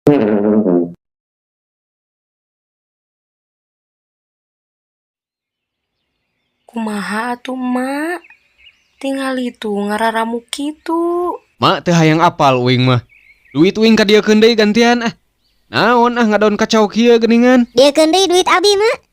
Kumaha atuh, Mak? Tingali tuh ngararamu kitu. Mak, teu hayang apal uing mah. Duit uing kadieukeun deui gantian ah. Naon ah ngadon kacau kieu geuningan. Dieukeun deui duit abi, Mak.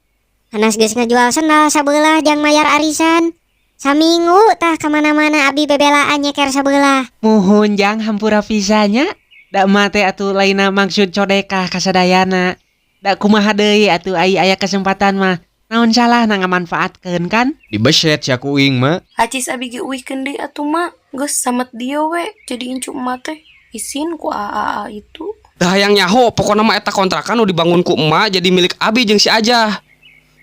Hanas geus ngajual sendal sabelah jang mayar arisan. Saminggu tah kamana-mana abi bebelaan nyeker sabelah. Muhun, Jang, hampura pisan nya. Da emak teh atuh lainna maksud codekah kasadayana. Da kumaha deui atuh, ai aya kesempatan mah. Naon salahna ngamanfaatkeun, kan? Dibeset sia ku uing, Mak. Acis abi ge uihkeun deui atuh, Mak. Geus samet dieu we jadi incu emak teh. Isin ku aa itu. Teu hayang nyaho, pokona mah eta kontrakan nu dibangun ku emak jadi milik abi jeung si Ajah.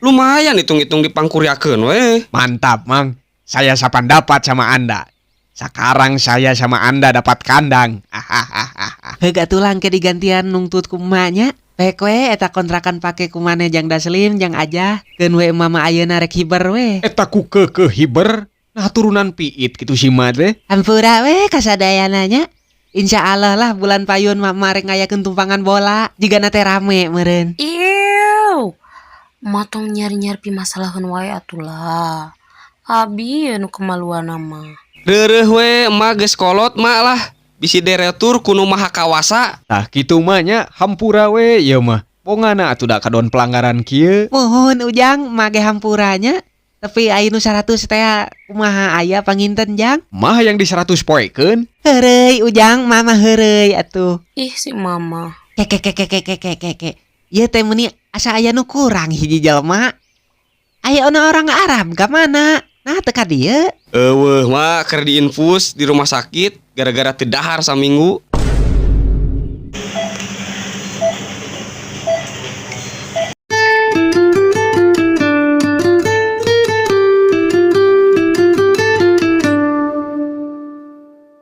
Lumayan hitung-hitung dipangkuryakeun we. Mantap, Mang. Saya sapandapat sama Anda. Sekarang saya sama Anda dapat kandang. Ahahaha. Heug atuh lah, engke digantian nungtut ku emak nya. Pek we eta kontrakan pake ku maneh jang Daslim jang Ajah. Keun we emak mah ayeuna rek hiber we. Eta ku keukeuh hiber. Nah, turunan piit kitu si mak teh. Hampura we kasadayana nya. Insya Allah lah bulan payun mah emak rek ngayakeun tumpangan bola. Jigana teh rame meureun. Ieu. Emak tong nyari-nyari pimasalaheun wae atuh lah. Abi anu kemaluan mah. Reureuh we, emak geus kolot mak lah. Bisi diretur ku nu maha kawasa. Tah kitu mah nya, hampura we ieu mah. Bongana atuh da kadon pelanggaran kieu. Muhun, Ujang, emak ge hampura nya. Tapi aya nu 100 teh kumaha, aya panginten, Jang? Mah yang di 100 poekeun. Heureuy, Ujang, mama heureuy atuh. Ih, si mama. Ke ke ke ke ke ke ke ke. Ieu teh meuni asa aya nu kurang hiji jelema. Aya ono orang Arab ka mana? Nah, teu ka dieu. Euweuh, Mak, keur diinfus di rumah sakit gara-gara teu dahar saminggu.